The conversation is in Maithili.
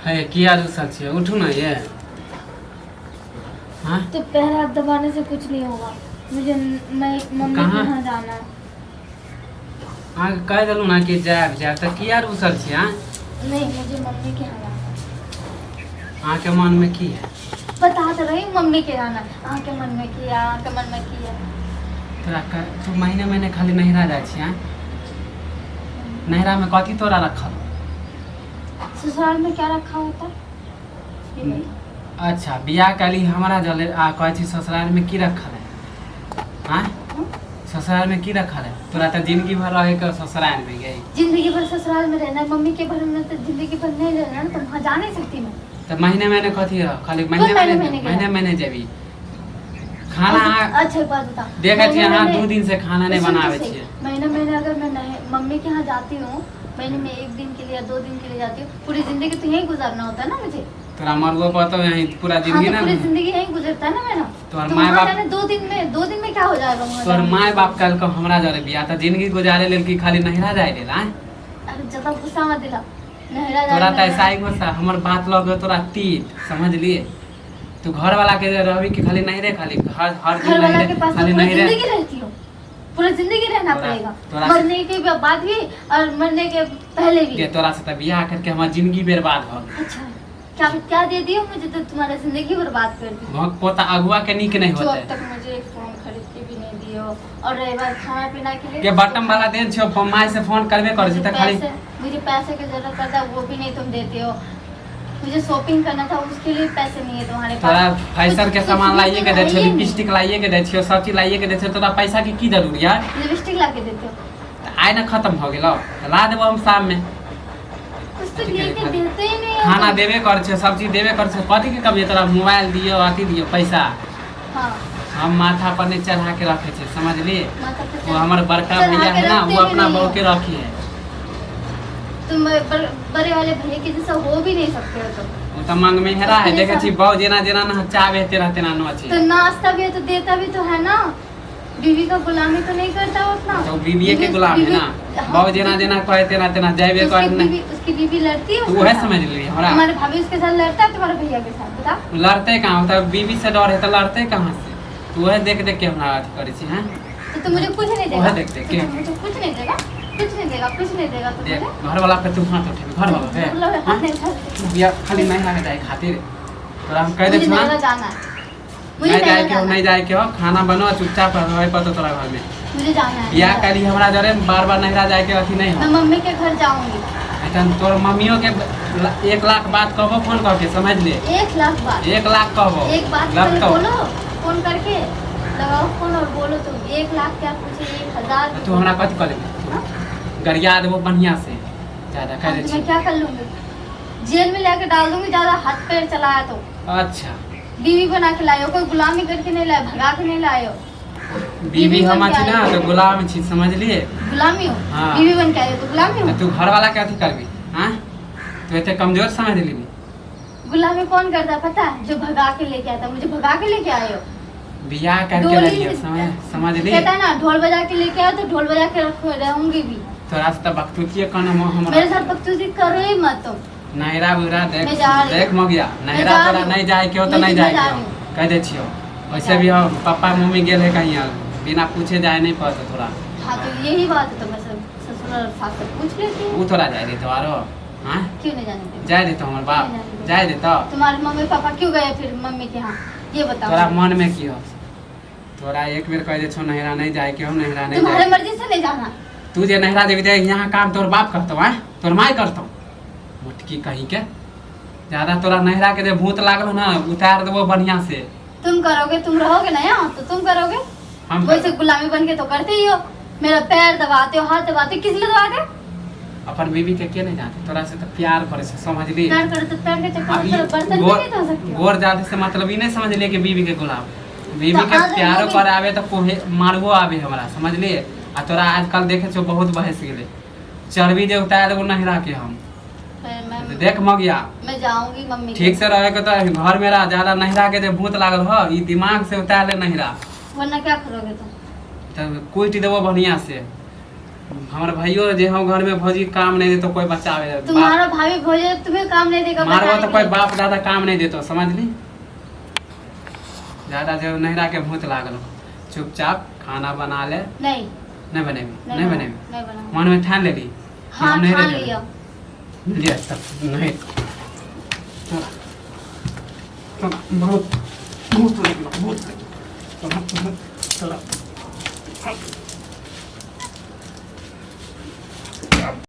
हे किया रुसल छियै उठू ने ये हाँ तो पैर हाथ दबाने से कुछ नहीं होगा। मुझे मैं मम्मी के कहाँ? यहाँ जाना है। अहाँके कहि देलहुँ ने कि जायब जायब तऽ किया रुसल छियै आँय? नहीं, मुझे मम्मी के यहाँ जाना है। अहाँके मनमे की है? बता तो रही हूँ, मम्मी के जाना है। अहाँ के मन में की है? अहाँ के मन में की है? तोरा तू महीने महीने खाली नैहरा जाइ छियै आँय? नैहरामे कथी तोरा रखल? ससुराल में क्या रखा होता है ये बताओ। अच्छा, बियाह कैली हमरा जले आ कहै छी ससुरालमे की रखल है? आँय, ससुरालमे की रखल है? तोरा तऽ जिंदगी भर रहे के ससुरालमे गई। जिंदगी भर ससुराल में रहना है, मम्मी के घर में तो जिंदगी भर नहीं रहना ना, तो वहाँ जा नहीं सकती मैं। तऽ महीने महीने कथी रह खाली महीने महीने महीने महीने के महीने महीने जेबी खाना अहाँ अच्छा, एक बात बता। देखै छियै महीने अहाँ महीने- 2 दिन से खाना नहि सुन तो बनाबै सही, छियै। महीने महीने अगर मैं नहीं मम्मी के यहाँ जाती हूँ, महीने में एक दिन के लिए या 2 दिन के लिए जाती हूँ, पूरी जिंदगी तो यहीं गुजारना होता है ना मुझे। तोरा मरबो पड़तौ यहीं पूरा हाँ, जिंदगी तो ना। पूरी जिंदगी यहीं गुजरता है ना मेरा। तोहर तो माय वहाँ बाप जाने 2 दिन में, 2 दिन में क्या हो जाएगा वहाँ तोहर जाने? माय बाप कहलकौ हमरा जरे बियाह तऽ जिंदगी गुजारे लेल कि खाली नैहरा जाइ लेल? आँय? अरे, ज्यादा गुस्सा मत दिला, नहरा तोरा जाने तऽ ऐसा ही गुस्सा हमर बात लग तोरा तीत समझलिए। तू घर वाला के रहबी कि खाली नैहरे, खाली हर हर दिन घर वाला नैहरे के पास तो खाली पूरी नैहरे। जिंदगी रहती हो, पूरा जिंदगी रहना पड़ेगा, मरने के बाद भी और मरने के पहले भी। के तोरा से तऽ बियाह करके हमर जिंदगी बर्बाद भऽ गेल। अच्छा, क्या क्या दे दियो मुझे तो तुम्हारा जिंदगी बर्बाद कर दी? भक पोता अगुआ के नीक नहीं जो अब होते। तक मुझे एक फोन खरीद के भी नहीं दियो और रही बात खाना पीना के लिए के बटन वाला देन छौ, माय से फोन करबे करै छै मुझे तऽ खाली पैसे, मुझे पैसे की जरूरत पड़ता है, वो भी नहीं तुम देते हो। मुझे शॉपिंग करना था, उसके लिए पैसे नहीं है तुम्हारे तोरा पास। फैशन के कुछ- सामान कुछ भी लाइए के तो दै है छियौ, ही नहीं। लिपस्टिक लाइए के दै छियौ, सब चीज लाइए के दै छियौ, तोरा पैसा के की जरूरी है? लिपस्टिक ला के देते हो? तऽ आइ ने खत्म भऽ गेलौ तऽ ला देबो हम शाममे। कुछ तो ठीक है, लेके देते ही नहीं हो खाना तुम। देबे कर छियौ, सब चीज देबे कर छियौ, कथी के कमी है तोरा? मोबाइल दियौ, अथी दियौ, पैसा। हाँ। हम माथा पर नहि चढ़ा के रखे छियै, समझलिए? माथा पे वो हमर बड़का चढ़ा भैया के है ना, रखते वो भी अपना नहीं बहू हो। के रखी है। तुम बड़े वाले भैया के जैसा हो भी नहीं सकते हो तुम। ओ तऽ मांग में हेरा है। उसके देखै छी बहू जेना जेना न चावे तेना तेना नचे। तो नाश्ता भी है तो देता भी तो है ना, बीवी का गुलामी तो नहीं करता वो अपना। तो बीबीए के गुलाम है ना। हाँ, बहू जेना जेना कहे तेना तेना जाबे तो कर उसकी नहीं। बीवी, उसकी बीवी लड़ती है तो उसके वह साथ? समझ ली हमरा। तुम्हारे भाभी उसके साथ लड़ता है, तुम्हारे भैया के साथ? बता। लड़ते कहाँ होता? बीवी से डर है तो लड़ते कहाँ से? तू वह देख देख के हमरा अथी करै छी हैं। तो तू मुझे कुछ नहीं देगा? वह देख देख तो के। तू मुझे कुछ नहीं देगा, कुछ नहीं देगा, कुछ नहीं देगा तो देख मुझे घर वाला पे तू हाथ उठेबी घर वाला पे? मतलब हाथ हाँ? नहीं उठा। तू बिया खाली नहीं लागे जाए खातिर तोरा हम कह दे मुझे छी ना। नैहरा जाना है, मुझे नहीं जाए नैहरा के हो, जाना नहीं है। जाए के हो, खाना बनो चुपचाप रहे पतो तोरा घर में। मुझे जाना है बियाह नैहरा। करी हमरा जरे बार बार नैहरा जाए के अथी नहीं मैं हो। मम्मी के घर जाऊंगी। एखन तोर मम्मियों के 1 लाख बात कहबो फोन करके, समझ ले। 1 लाख बात? 1 लाख कहबो। एक बात पहले लगतौ। बोलो, फोन करके लगाओ फोन और बोलो तुम। 1 लाख क्या पूछे, 1,000 तू हमरा कथी कऽ लेबी? हाँ? गरिया देबो बढ़िया से, ज्यादा कह हाँ, दै तो छी। मैं क्या कर लूंगी? जेल में लेके डाल दूंगी, ज्यादा हाथ पैर चलाया तो। बीवी बना के लाए हो, कोई गुलामी करके नहीं लाए, भगा के नहीं लाए हो। बीवी बीवी हम बन के छी ना आए तो हो। गुलाम छी, समझलिए? गुलामी हो? हाँ। बीवी बन के आए हो तो गुलामी हो? तऽ तू घर वाला के अथी करबी? हाँ, तू एते कमजोर समझ लेबी? गुलामी कौन करता है पता है? जो भगा के लेके आता है। मुझे भगा के लेके आए हो। बियाह करके डोली लगियो, समझ समझली? कहता है ना, ढोल बजा के लेके आओ तो ढोल बजा के रखो, रहूंगी भी। तोरा से तऽ बकतूतिये कन हम हमरा मेरे साथ बकचोदी करो ही मत तुम। नैहरा उहरा देख। मैं जा रही देख हूँ। मगिया, नैहरा जा तोरा रही हूँ। नहीं जाए के हो तो मैं नहीं जा जाए के रही हो। हूँ। कह दे छियो, वैसे भी हम पापा मम्मी गेल है कहीं और, बिना पूछे जाए नहीं पड़तो तोरा। हाँ, तो यही बात है, तो मैं ससुर और सास से पूछ लेती हूँ। उ तोरा जाए देतो आरो? हाँ? क्यों नहीं जाने देते? जाए देतो हमर बाप? नहीं जाने देते। जाए देतो? तुम्हारे मम्मी पापा क्यों गए फिर मम्मी के यहाँ, ये बताओ। तोरा मन में की हो? तोरा एक बेर कह दे छो नैहरा नहीं जाए के हो, नैहरा नहीं तुम्हारे जाए। मर्जी से नहीं जाना। तू जे नैहरा जेबी ते यहाँ काम तोर बाप करतो आय, तोर माय करतो? मोटकी कहीं के, ज्यादा तोरा नैहरा के जे भूत लागल हो ना, उतार देबो बढ़िया से। तुम करोगे, तुम रहोगे ना यहाँ तो तुम करोगे। हम वैसे गुलामी बन के तो करते ही हो, मेरा पैर दबाते हो, हाथ दबाते हो, किस लिए दबाते हो? अपन बीबी के के नहीं जानते? तोरा से तो प्यार करे से, समझली? प्यार करो तो प्यार के चक्कर अब में ई तो बर्तन भी गोर नहीं धो सकते हो। गोर जाते से मतलब ई नहीं समझलिए कि बीबी के गुलाम बीबी तो के अगर प्यारो मम्मी- करे आवे तो कोहे मारबो आवे हमरा, समझलिए? आ तोरा आजकल देखे छो बहुत बहस गेले, चर्बी जे उतार देबो नहिरा के हम। फिर मैं देख मगिया, मैं जाऊंगी मम्मी के। ठीक से रहे के तो घर में रह, ज्यादा नहिरा के जे भूत लागल हो ई दिमाग से उतार ले नहिरा। वरना क्या करोगे तुम? तब कुटि देबो बढ़िया से। हमर भाइयो जे हम घर में भौजी काम नहीं देतो कोई बचावे बाप- तुम्हारा भाभी भौजी तुम्हें काम नहीं देगा मारबो बचाने तो के कोई लिए। बाप दादा काम नहीं देतो, समझ ली? ज्यादा जब नहिरा के भूत लागल हो, चुपचाप खाना बना ले। नहीं। नहीं बनेबी? नहीं बनेबी? नहीं बनाऊंगी। मन में ठान लेली कि हाँ, हम नहीं ठान रह लिया। लिया तब नहीं, तोरा तोरा बहुत बहुत लगलो, बहुत लगलो। तोरा तोरा तोरा।